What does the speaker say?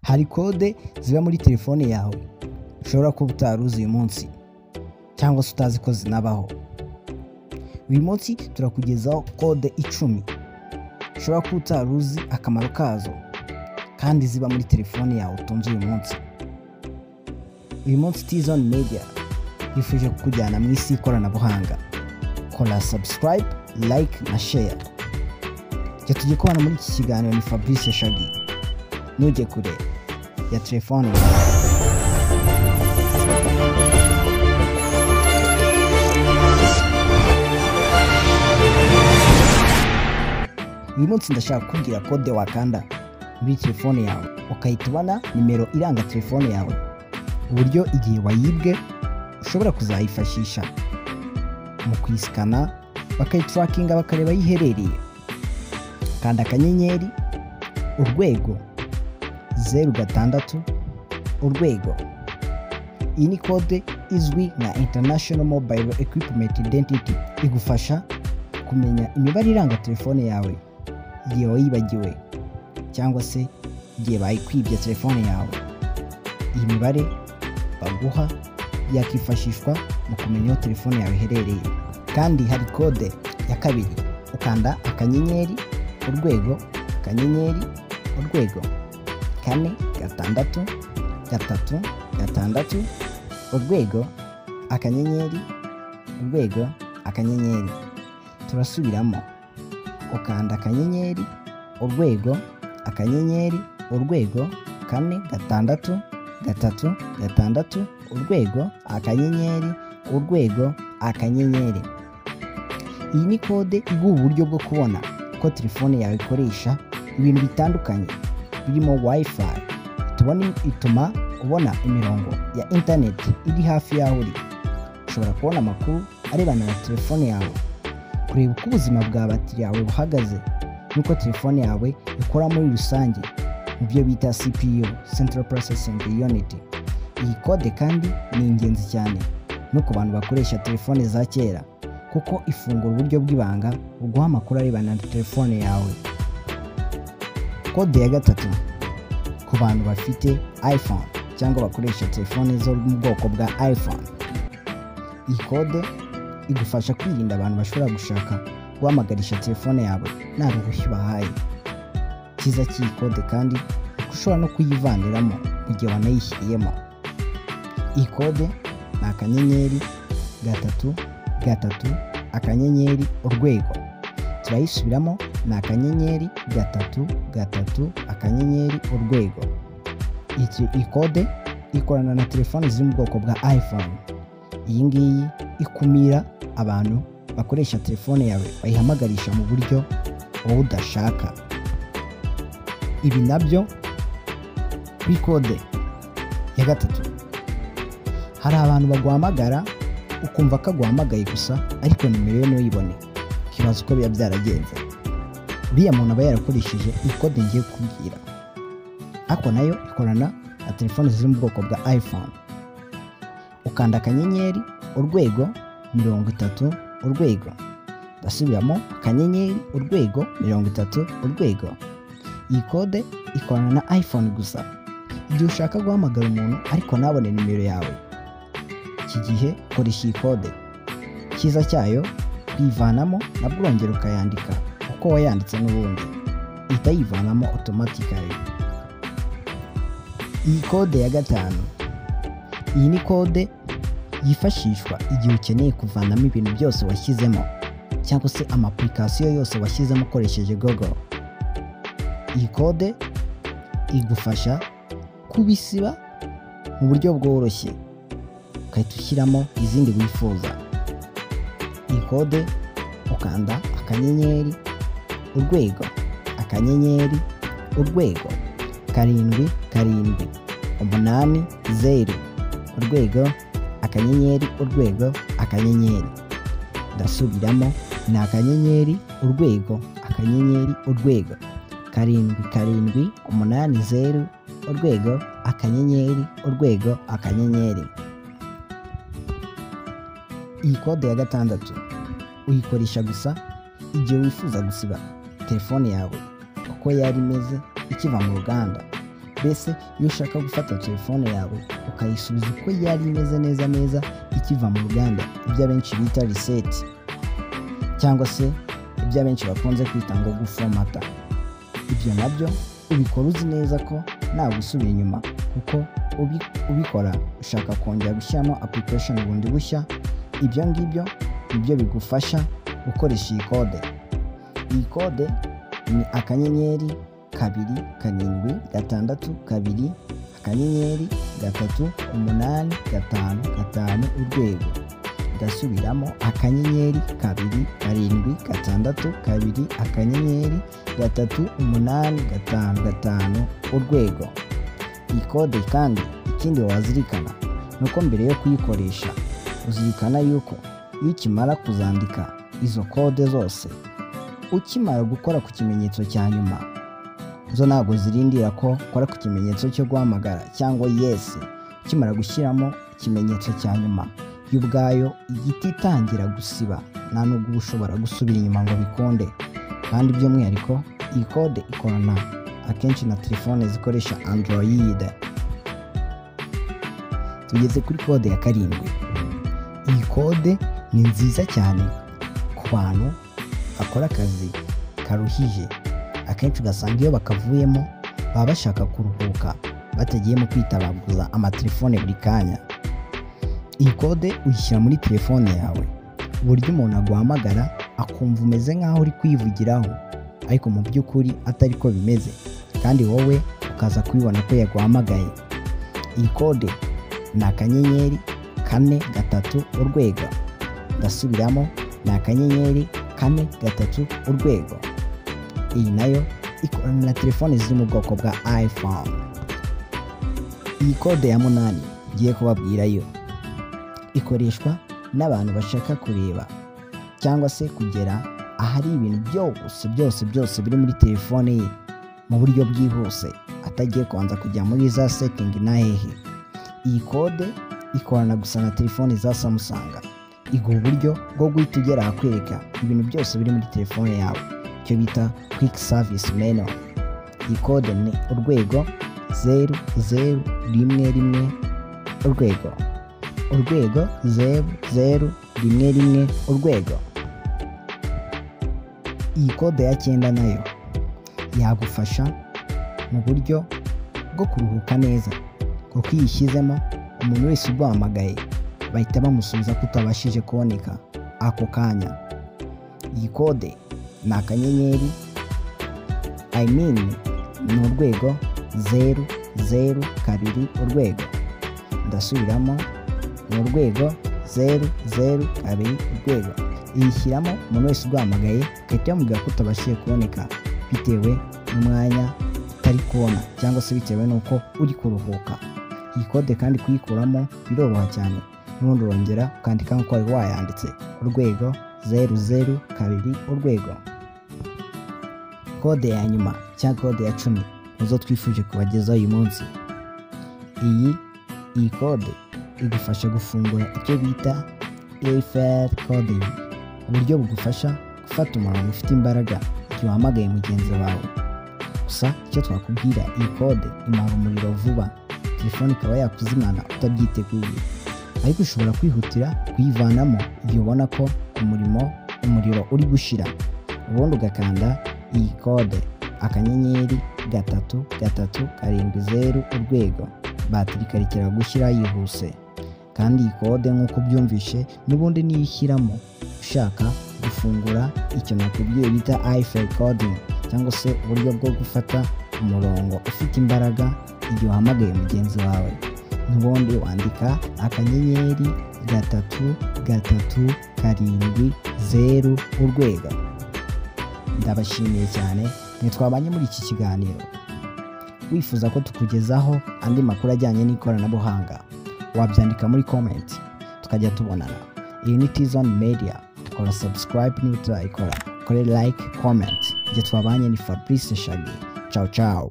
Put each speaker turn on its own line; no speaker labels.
Hari kode ziba muri telefone yawe ushobora kuba utari uzi uyu munsi cyangwa se utazi ko zinabaho. Uyu munsi turakugezaho kode 10 ushobora kuba utari uzi akamaro kazo kandi ziba muri telefone yawe utunze uyu munsi. Uyu munsi T-Zone Media yifuje kukujyana mu isi y'ikoranabuhanga. Kora subscribe, like na share. Jya tujye kubana muri iki kiganiro ni Fabrice Shaggy. Ntujye kure ya telefone yawe. Uyu munsi ndashaka kukubwira kode wakanda muri telefone yawe ukahita ubona nimero iranga telefone yawe, uburyo igihe wayibwe ushobora kuzayifashisha mu kuyisikana, bakayiturakinga bakareba aho iherereye. Kanda akanyenyeri urwego 06 urwego. Iyi ni kode izwi nka International Mobile Equipment Identity, igufasha kumenya imibare iranga telefone yawe igihe wayibagiwe cyangwa se igihe bayikwibye telefone yawe. Iyi mibare baguha yakifashishwa mu kumenya aho telefone yawe iherereye. Kandi hari kode ya kabiri, ukanda akanyenyeri urwego akanyenyeri urwego 4 6 3 6 urwego akanyenyeri urwego akanyenyeri. Turasubiramo, ukanda akanyenyeri urwego akanyenyeri urwego 4 6 3 6 urwego akanyenyeri urwego akanyenyeri. Iyi ni kode iguha uburyo bwo kubona ko telefone yawe ikoresha ibintu bitandukanye birimo Wi-Fi. Ituma ubona imirongo ya internet iri hafi y'aho uri. Ushobora kubona amakuru arebana na telefone yawe, kureba uko ubuzima bwa batiri yawe buhagaze n'uko telefone yawe ikora muri rusange mu byo bita CPU, Central Processing Unit. Iyi kode kandi ni ingenzi cyane no ku bantu bakoresha telefone za kera, kuko ifungura uburyo bw'ibanga buguha amakuru arebana na telefone yawe. Kode ya gatatu, ku bantu bafite iPhone cyangwa bakoresha telefone zo mu bwoko bwa iPhone. Iyi kode igufasha kwirinda abantu bashobora gushaka guhamagarisha telefone yawe nta ruhushya ubahaye. Icyiza cy'iyi kode kandi ushobora no kuyivaniramo mu gihe wanayishyiriyemo. Iyi kode ni akanyenyeri 3 3 akanyenyeri urwego. Turayisubiramo, ni akanyenyeri 3 3 akanyenyeri urwego. Iyi kode ikorana na telefone ziri mu bwoko bwa iPhone. Iyi ngiyi ikumira abantu bakoresha telefone yawe bayihamagarisha mu buryo wowe udashaka. Ibi nabyo kuri kode ya gatatu, hari abantu baguhamagara ukumva ko aguhamagaye gusa ariko nimero ye ntuyibone, ukibaza uko biba byaragenze. Uriya muntu aba yarakoresheje iyi kode ngiye kukubwira, ariko nayo ikorana na telefone ziri mu bwoko bwa iPhone. Ukanda akanyenyeri urwego 30 urwego. Ndasubiramo, akanyenyeri urwego 30 urwego. Iyi kode ikorana na iPhone gusa. Igihe ushaka guhamagara umuntu ariko ntabone nimero yawe, iki gihe koresha iyi kode. Icyiza cyayo, kuyivanamo nabwo urongera ukayandika uko wayanditse n'ubundi, ihita yivanamo automatically. Iyi kode ya gatanu, iyi ni kode yifashishwa igihe ukeneye kuvanamo ibintu byose washyizemo cyangwa se ama application yose washyizemo ukoresheje Google. Iyi kode igufasha kubisiba mu buryo bworoshye, ugahita ushyiramo izindi wifuza. Iyi kode ukanda akanyenyeri urwego akanyenyeri urwego 7 7 8 0 urwego akanyenyeri urwego akanyenyeri. Ndasubiramo, ni akanyenyeri urwego akanyenyeri urwego 7 7 8 0 urwego akanyenyeri urwego akanyenyeri. Iyi kode ya gatandatu uyikoresha gusa igihe wifuza gusiba telefone yawe uko yari imeze ikiva mu ruganda, Mbese iyo ushaka gufata telefone yawe ukayisubiza uko yari imeze neza neza ikiva mu ruganda, ibyo abenshi bita reset, cyangwa se ibyo abenshi bakunze kwita ngo gufomata, ibyo nabyo ubikora uzi neza ko nta gusubira inyuma, kuko ubikora ushaka kongera gushyiramo application bundi bushya. Ibyo ngibyo nibyo bigufasha gukoresha iyi kode. Iyi kode ni akanyenyeri 2 7 6 2 akanyenyeri 3 8 5 5 urwego. Ndasubiramo akanyenyeri 2 7 6 2 akanyenyeri 3 8 5 5 urwego. Iyi kode kandi ikindi wazirikana nuko mbere yo kuyikoresha uzirikana yuko iyo ukimara kuzandika izo kode zose, ukimara gukora ku kimenyetso cya nyuma, zo ntabwo zirindira ko ukora ku kimenyetso cyo guhamagara cyangwa yes. Ukimara gushyiramo ikimenyetso cya nyuma, yo ubwayo igiti itangira gusiba, nta nubwo uba ushobora gusubira inyuma ngo bikunde. Kandi by'umwihariko iyi kode ikorana akenshi na telefone zikoresha Android. Tugeze kuri kode ya 7. Iyi kode ni nziza cyane ku bantu bakora akazi karuhije. Akenshi ugasanga iyo bakavuyemo baba bashaka kuruhuka batagiye mu kwitabaguza amatelefone buri kanya. Iyi kode uyishyira muri telefone yawe, uburyo umuntu aguhamagara akumva umeze nk'aho uri kwivugiraho, ariko mu by'ukuri atari ko bimeze, kandi wowe ukaza kubibona ko yaguhamagaye. Iyi kode ni akanyenyeri 4 3 urwego. Ndasubiramo, ni akanyenyeri 4 3 urwego. Iyi nayo ikorana na telefone ziri mu bwoko bwa iPhone. Iyi kode ya 8 ngiye kubabwira yo ikoreshwa n'abantu bashaka kureba cyangwa se kugera ahari ibintu byose byose byose biri muri telefone ye mu buryo bwihuse, atagiye kubanza kujya muri za setting na hehe. Iyi kode ikorana gusa na telefone za Samsung. Iguha uburyo bwo guhita ugera ahakwereka ibintu byose biri muri telefone yawe, icyo bita quick service menu. Iyi kode ni urwego 0 0 1 1 urwego, urwego 0 0 1 1 urwego. Iyi kode ya 9 nayo yagufasha mu buryo bwo kuruhuka neza, kuko iyo uyishyizemo umuntu wese uguhamagaye bahita bamusubiza ko utabashije kuboneka ako kanya. Iyi kode ni akanyenyeri, ni urwego 0 0 2 urwego. Ndasubiramo, ni urwego 0 0 2 urwego. Iyishyiramo umuntu wese uguhamagaye ugahita bamubwira ko utabashije kuboneka bitewe n'umwanya utari kubona cyangwa se bitewe n'uko uri kuruhuka. Iyi kode kandi kuyikuramo biroroha cyane, n'ubundi urongera ukandika nk'uko wari wayanditse, urwego 0 0 2 urwego. Kode ya nyuma cyangwa kode ya 10 nizo twifuje kubagezaho uyu munsi. Iyi kode igufasha gufungura icyo bita AFL coding, uburyo bugufasha gufata umurongo ufite imbaraga igihe uhamagaye mugenzi wawe. Gusa icyo twakubwira, iyi kode imara umuriro vuba, telefone ikaba yakuzimana utabyiteguye, ariko ushobora kwihutira kuyivanamo igihe ubona ko umuriro uri gushira, ubundi ugakanda iyi kode akanyenyeri 3 3 7 0 urwego, batiri ikarekera gushyira yihuse. Kandi iyi kode nk'uko byumvishe n'ubundi niyo ushyiramo ushaka gufungura icyo nakubwiye bita iFL coding, cyangwa se uburyo bwo gufata umurongo ufite imbaraga igihe uhamagaye mugenzi wawe. N'ubundi wandika akanyenyeri 3 3 7 0 urwego. Ndabashimiye cyane mwe twabanye muri iki kiganiro. Wifuza ko tukugezaho andi makuru ajyanye n'ikoranabuhanga, wabyandika muri comment tukajya tubonana. Iyi ni T-Zone Media, kora subscribe niba utarayikora, kore like, comment. Njye twabanye ni Fabrice Shagi. Ciao ciao.